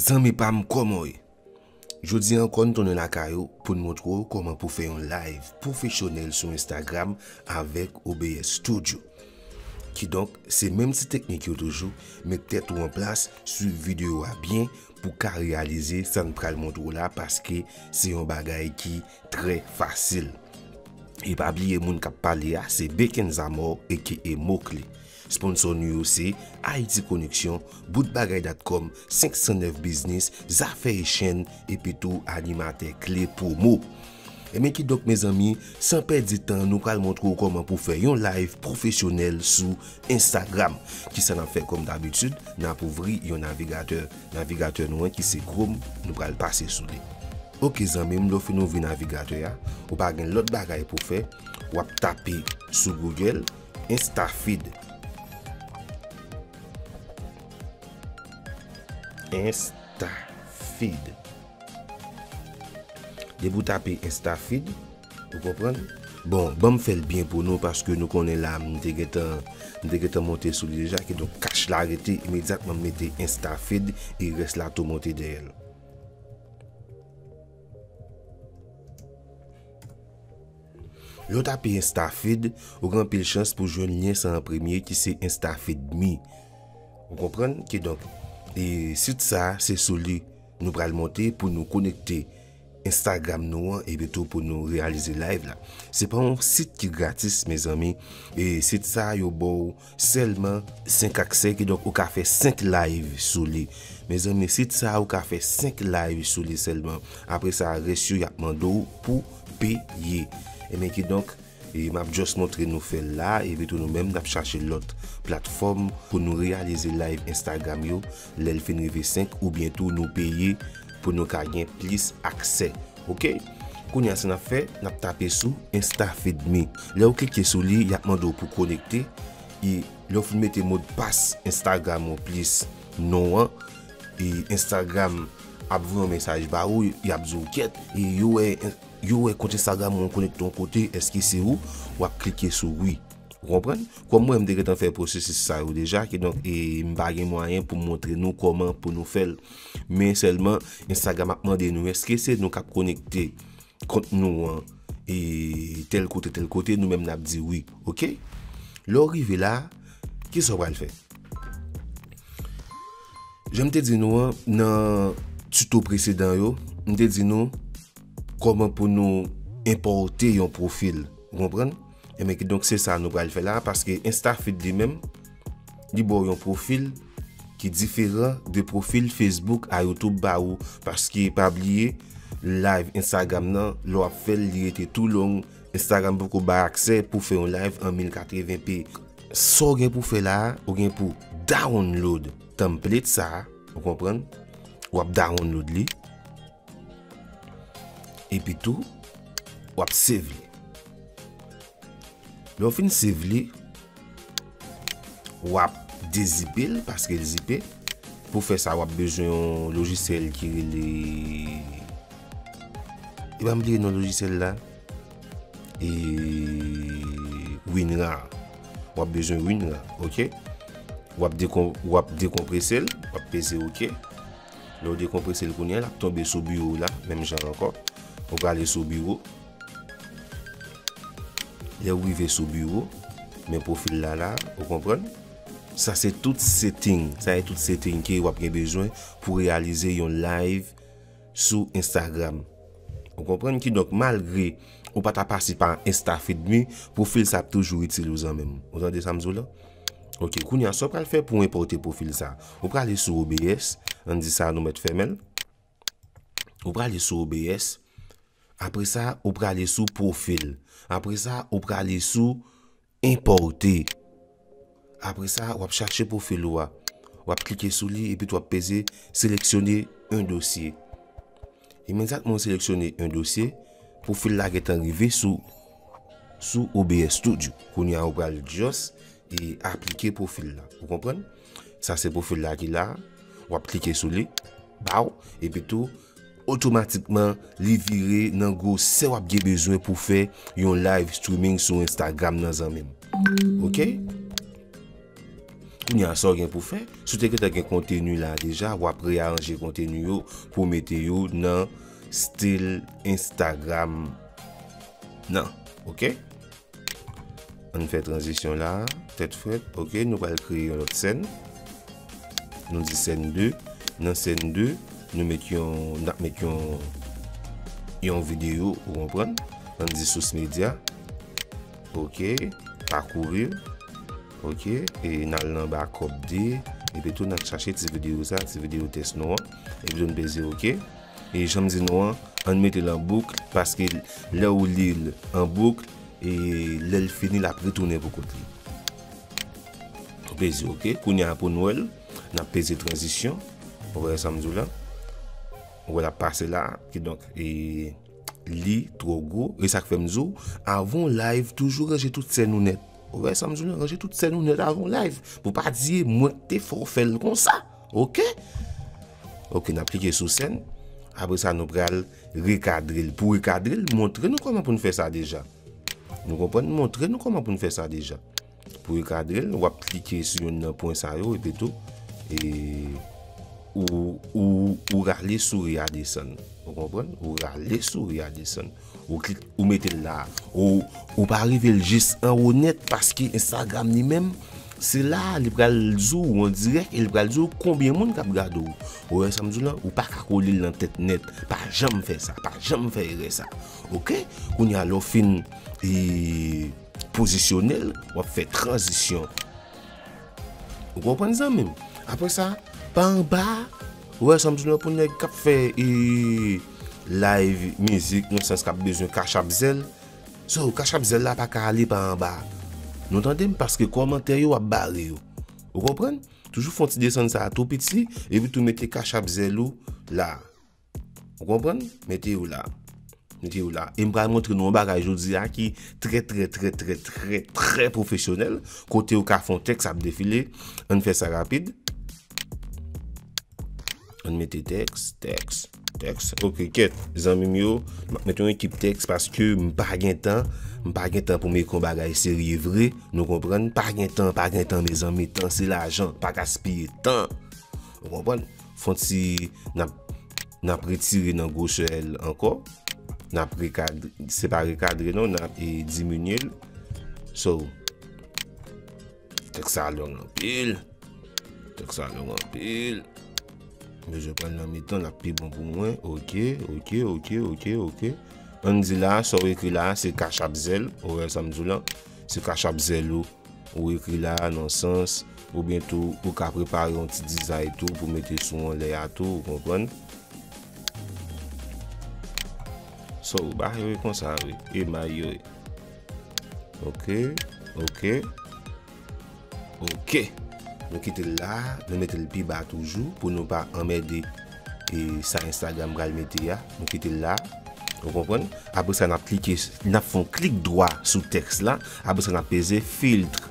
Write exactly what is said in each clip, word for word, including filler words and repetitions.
Zanmi pa m, kòman w ye? Jodi a ankò, n tounen lakay ou pou n montre w kòman pou fè yon live pwofesyonèl sou Instagram avèk O B S Studio. Kidonk, se menm ti teknik yo toujou, met tèt ou an plas, swiv videyo a byen pou w ka reyalize sa n pral montre w la, paske se yon bagay ki trè fasil. E pa bliye, moun k ap pale a, se Bekenza Mò, aka Mokle. Sponsò nou yo se Ayiti Koneksyon, bout bagay dot com, senk san nèf Biznis, Zafè Echanj, epi tou animatè Kle Promo. Ebyen kidonk, mezanmi, san pèdi tan, nou pral montre w kòman pou fè yon live pwofesyonèl sou Instagram. Kisa n ap fè kòm dabitid? N ap ouvri yon navigatè. Navigatè nou an ki se Chrome, nou pral pase sou li. Oke, zanmi m, lè w fin ouvri navigatè a, ou pa gen lòt bagay pou w fè, w ap tape sou Google, Instafeed. Instafeed. Depi w tape Instafeed, ou konprann? Bon, ban m fè l byen pou nou, paske nou konnen la, m te gentan, m te gentan monte sou li deja, kidonk kach la rete, imedyatman m mete Instafeed, e rès la tou monte dèyè l. Lè w tape Instafeed, ou gen anpil chans pou jwenn lyen sa an premye ki se Instafeed Me. Ou konprann? Kidonk, e sit sa, se sou li nou pral monte pou nou konekte Instagram nou an, epi tou pou nou reyalize live la. Se pa yon sit ki gratis, mezanmi. E sit sa, yo ba w sèlman senk aksè, kidonk ou ka fè senk live sou li. Mezanmi, sit sa, ou ka fè senk live sou li sèlman. Apre sa, rès yo, y ap mande w pou peye. Ebyen, kidonk, e m ap just montre nou fè l la, epi tou nou menm, n ap chache lòt platfòm pou nou reyalize live Instagram yo, lè l fin rive senk, oubyen tou nou peye pou nou ka gen plis aksè. Oke? Kounye a, sa n ap fè, n ap tape sou Instafeed Me. Lè w klike sou li, y ap mande w pou konekte. E lè w fin mete modpas Instagram ou plis non an, e Instagram ap voye yon mesaj ba ou, y ap di w kèt, e yo wè, yo wè kont Instagram ou konekte yon kote, èske se ou? W ap klike sou wi. Ou konprann? Kòm mwen, m te gentan fè pwosesis sa yo deja, kidonk, e m pa gen mwayen pou m montre nou kòman pou nou fè l. Men sèlman, Instagram ap mande nou, èske se nou k ap konekte kont nou an, e tèl kote, tèl kote, nou menm n ap di wi, oke? Lè w rive la, kisa w pral fè? Jan m te di nou an, nan tuto presedan yo, m te di nou kòman pou nou enpòte yon pwofil. Ou konprann? Ebyen, kidonk, se sa nou pral fè la, paske Instafeed li menm, li ba w yon pwofil ki diferan de pwofil Facebook a YouTube ba ou, paske pa bliye, live Instagram nan, lè w ap fè l, li rete tou long. Instagram poko bay aksè pou fè yon live an mil katreven p. Sa w gen pou fè la a, ou gen pou download template sa a, ou konprann? W ap download li. Epi tou, w ap save li. Lè w fin save li, w ap dezipe l, paske l zipe. Pou fè sa, w ap bezwen yon lojisyèl ki rele, e pa m bliye non lojisyèl la. E WinRAR. W ap bezwen WinRAR, oke? W ap dekon-, w ap dekonprese l, w ap peze oke. Lè w dekonprese l kounye a, l ap tonbe sou biwo w la, menm jan ankò. Ou prale sou biwo. Lè w rive sou biwo, men pwofil la la, ou konprann? Sa se tout setting, sa se tout setting ke w ap gen bezwen pou reyalize yon live sou Instagram. Ou konprann? Kidonk, malgre ou pa ta pase pa Instafeed Me, pwofil sa ap toujou itil ou zanmi m. Ou tande sa m di w la? Oke, kounye a, sa w pral fè pou w enpòte pwofil sa? Ou prale sou O B S, ann di sa nou mèt fèmen l. Ou prale sou O B S. Apre sa, ou prale sou pwofil. Apre sa, ou prale sou enpòte. Apre sa, w ap chache pwofil ou a. W ap klike sou li epi tou w ap peze seleksyone un dossier. Imedyatman w seleksyone un dossier, pwofil la gentan rive sou, sou O B S Studio. Kounye a, ou pral just e aplike pwofil la. Ou konprann? Sa se pwofil la ki la. W ap klike sou li. Baw. Epi tou, otomatikman, li vire nan gwosè w ap gen bezwen pou fè yon live streaming sou Instagram nan, zanmi m. Oke? Kounye a, sa w gen pou fè, si w te gentan gen konteni la deja, w ap reyaranje konteni yo pou w mete yo nan stil Instagram nan, oke? Ann fè tranzisyon la, tèt frèt, oke, nou pral kreye yon lòt sèn. Nou di sèn de. Nan sèn de, nou met yon, n ap met yon, yon videyo, ou konprann? Ann di sous medya. Oke, pakouri. Oke, e n al nan ba kòb de, epi tou n al chache ti videyo sa, ti videyo tès nou an, epi tou n peze oke. E jan m di nou an, ann mete l an bouk, paske lè ou li l an bouk, e lè l fini, l ap retounen pou kont li. Ou peze oke. Kounye a pou n wè l, n ap peze tranzisyon. Ou wè sa m di w la? Ou wè l ap pase la, kidonk, e li twò gwo. E sa k fè m di w, avan w live, toujou ranje tout sèn ou nèt. Ou wè sa m di w la? Ranje tout sèn ou nèt avan w live. Pou pa di e mwen k te fè w fè l konsa. Oke? Oke, n ap klike sou sèn. Apre sa, nou pral rekadre l. Pou rekadre l, montre nou kòman pou n fè sa deja. Nou konprann? Montre nou kòman pou n fè sa deja. Pou rekadre l, w ap klike sou youn nan pwen sa yo, epi tou, e, ou, ou, ou rale souri a desann. Ou konprann? Ou rale souri a desann. Ou klik, ou mete l la. Ou, ou pa rive l jis anwo nèt, paske Instagram li menm, se la li pral di w an dirèk e li pral di w konbyen moun k ap gade w. Ou wè sa m di w la? Ou pa ka kole l nan tèt nèt. Pa janm fè sa. Pa janm fè erè sa. Oke? Kounye a, lè w fin, e, pozisyone l, w ap fè tranzisyon. Ou konprann, zanmi m? Apre sa, pa anba, ou wè sa m di w la, pou nèg k ap fè, e, live mizik, nan sans k ap bezwen Cash App Zelle. So, Cash App Zelle la pa ka ale pa anba. Nou tande m? Paske kòmantè yo ap bare yo. Ou konprann? Toujou fè yon ti desann sa a tou piti, epi tou mete Cash App Zelle ou la. Ou konprann? Mete yo la. Mete yo la. E m pral montre nou yon bagay jodi a ki trè, trè, trè, trè, trè, trè pwofesyonèl. Kote ou ka fè yon tèks ap defile. Ann fè sa rapid. Ann mete tèks, tèks, tèks. Oke, kèt, zanmi m yo. M ap mete yon ekip tèks paske m pa gen tan. M pa gen tan pou m ekri yon bagay serye vre. Nou konprann? Pa gen tan, pa gen tan, mezanmi. Tan se lajan. Pa gaspiye tan. Ou konprann? Fè yon ti, n ap, n ap retire nan gwosè l ankò. N ap rekadre, se pa rekadre non, n ap, e, diminye l. So, tèks sa long anpil. Tèks sa long anpil. Bezwen pran l nan mitan, l ap pi bon pou mwen. Oke, oke, oke, oke, oke. Ann di la, sa w ekri la, se Cash App Zelle. Ou wè sa m di w la? Se Cash App Zelle ou. Ou ekri la nan sans, oubyen tou, ou ka prepare yon ti dizay tou pou mete sou anlè a tou, ou konprann? So, bagay yo ye konsa, wi. E may yo ye. Oke, oke. Oke. Nou kite l la, nou mete l pi ba toujou pou nou pa anmède e sa Instagram pral mete a. Nou kite l la. Ou konprann? Apre sa, n ap klike, n ap fè yon klik dwa sou tèks la. Apre sa, n ap peze filtre.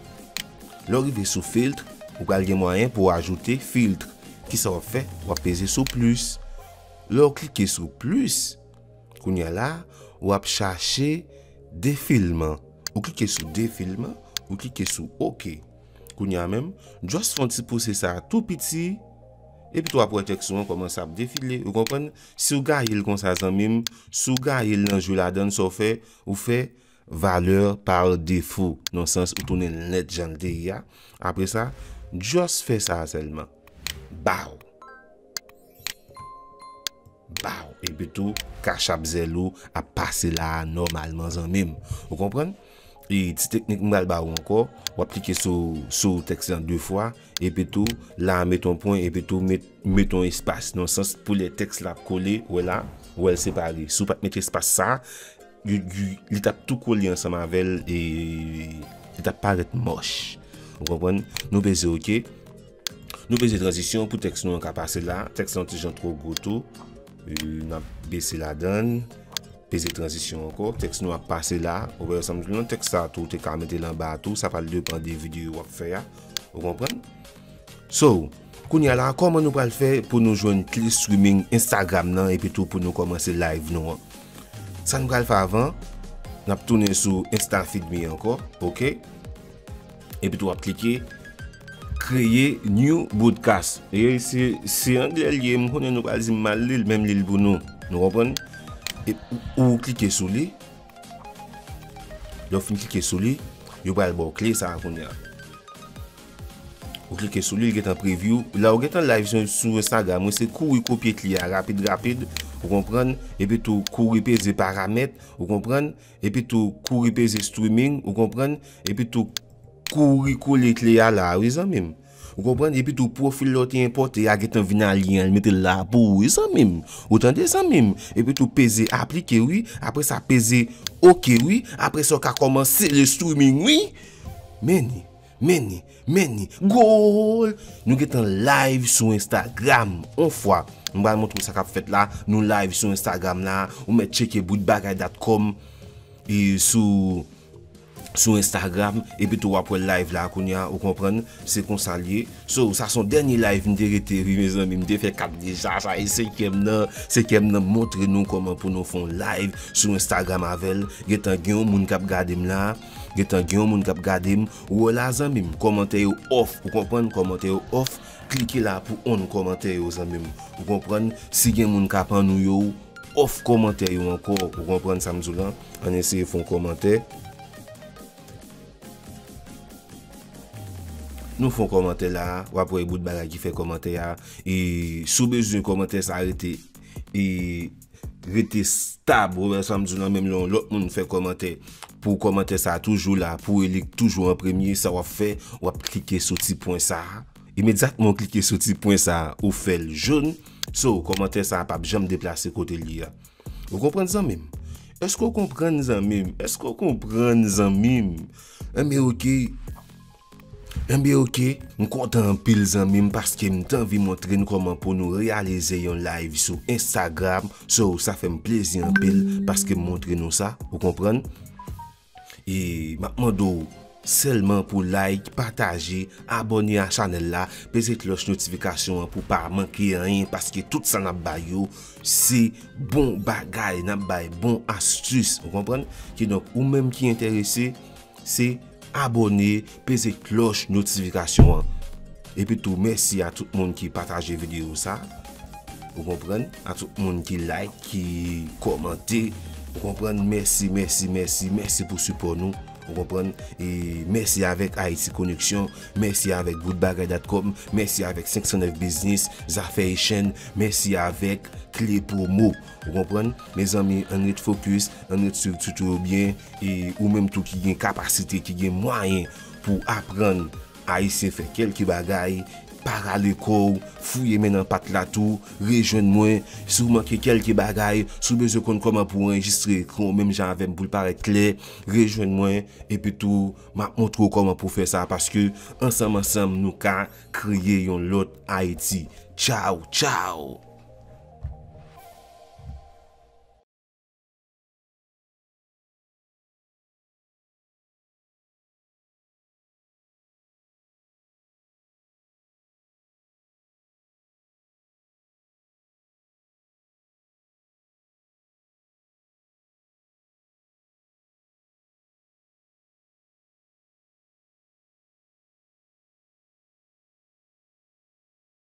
Lè w rive sou filtre, ou pral gen mwayen pou w ajoute filtre. Kisa w ap fè? W ap peze sou plis. Lè w klike sou plis, kounye a la, w ap chache defilman. Ou klike sou defilman, ou klike sou oke. Kounye a menm, just fè yon ti pouse sa tou piti, epi tou w ap wè tèks ou an kòmanse ap defile. Ou konprann? Si w gaye l konsa, zanmi m, si w gaye l nan jwe ladan l, sa w fè, ou fè valè pa defo, nan sans ou tounen l nèt jan l te ye a. Apre sa, just fè sa sèlman. Baw! Baw! Epi tou, Cash App Zelle ou ap pase la a nòmalman, zanmi m. Ou konprann? E ti teknik m pral ba ou ankò, w ap klike sou, sou tèks lan de fwa, epi tou, la a met yon pwen, epi tou, met, met yon espas, nan sans pou lè tèks la ap kole, ou wè la, ou wè l separe. Si w pa t met espas sa a, li, li, li t ap tou kole ansanm avè l, e li t ap parèt mòch. Ou konprann? Nou peze oke. Nou peze tranzisyon pou tèks nou an ka pase la. Tèks lan ti jan twò gwo tou. E, n ap bese ladan l. Peze tranzisyon ankò. Tèks nou ap pase la. Ou wè sa m di w lan, tèks sa tou, ou te ka mete l anba a tou. Sa pral depann de videyo w ap fè a. Ou konprann? So, kounye a la, kòman nou pral fè pou nou jwenn plis streaming Instagram nan epi tou pou nou kòmanse live nou an? Sa n pral fè avan, n ap tounen sou Insta Feed Me ankò, oke? Epi tou w ap klike kreye new broadcast. E se, se anglè l ye, m konnen nou pral di m mal li l, men m li l pou nou. Nou konprann? E ou, ou klike sou li. Lè w fin klike sou li, yo pral ba w kle sa a kounye a. Ou klike sou li, l gentan preview. Lè w gentan live sou, sou Instagram, ou se kouri kopye kle a rapid, rapid, ou konprann? Epi tou kouri peze paramèt, ou konprann? Epi tou kouri peze streaming, ou konprann? Epi tou kouri kole kle a la, wi zanmi m. Ou konprann? Epi tou pwofil lè w te enpòte a gentan vin aliyen, al mete l la pou ou, wi zanmi m. Ou tande zanmi m? Epi tou peze aplike, wi. Apre sa peze oke, wi. Apre sa w ka kòmanse le streaming, wi. Men ni, men ni, men ni. Gol! Nou gentan live sou Instagram. On fwa, m pral montre w sa k ap fèt la. Nou live sou Instagram la. Ou mèt tcheke boutbagay dot com e sou sou Instagram, epi tou w ap wè live la kounye a, ou konprann, se konsa l ye. So, sa se yon dènye live m te rete, wi, mezanmi, m te fè kat deja, sa e senkyèm nan, senkyèm nan, m montre nou kòman pou nou fè yon live sou Instagram avè l. Gentan gen yon moun k ap gade m la, gentan gen yon moun k ap gade m, ou wè la, zanmi m, kòmantè yo off, ou konprann, kòmantè yo off, klike la pou on kòmantè yo, zanmi m, ou konprann, si gen moun k ap annou yo, off kòmantè yo ankò, ou konprann sa m di w lan? Ann eseye fè yon kòmantè. Nou fè yon kòmantè la, w ap wè bout bagay ki fè kòmantè a. E si w bezwen kòmantè sa rete, e rete stab, ou wè sa m di w lan, menm lè yon lòt moun fè kòmantè, pou kòmantè sa toujou la, pou li toujou an premye, sa w ap fè, w ap klike sou ti pwen sa. Imedyatman w klike sou ti pwen sa, ou fè l jòn. So, kòmantè sa p ap janm deplase kote l ye a. Ou konprann, zanmi m? Èske w konprann, zanmi m? Èske w konprann, zanmi m? Enben, oke. Enben, oke. M kontan anpil, zanmi m, paske m t anvi montre n kòman pou nou reyalize yon live sou Instagram. So, sa fè m plezi anpil paske m montre nou sa. Ou konprann? E m ap mande w sèlman pou like, pataje, abòne a chanèl la, peze klòch notifikasyon an pou pa manke anyen, paske tout sa n ap bay yo, se bon bagay, n ap bay bon astis, ou konprann? Kidonk, ou menm ki enterese, se abòne, peze klòch notifikasyon an. Epi tou, mèsi a tout moun ki pataje videyo sa. Ou konprann? A tout moun ki like, ki kòmante. Ou konprann? Mèsi, mèsi, mèsi, mèsi pou sipò nou. Ou konprann? E mèsi avèk Haïti Connection, mèsi avèk boutbagay dot com, mèsi avèk senk san nèf Business, Zafè Echanj, mèsi avèk Kle Promo. Ou konprann? Mezanmi, ann ret fokis, ann ret swiv tuto yo byen, e ou menm tou ki gen kapasite, ki gen mwayen pou aprann Ayisyen fè kèlke bagay, pa rale kò w, fouye men nan pat la tou, rejwenn mwen, si w manke kèlke bagay, si w bezwen konn kòman pou w anrejistre ekran w menm jan avè m pou l parèt klè, rejwenn mwen, epi tou, m ap montre w kòman pou w fè sa, paske ansanm ansanm, nou ka kreye yon lòt Ayiti. Tchaw, tchaw!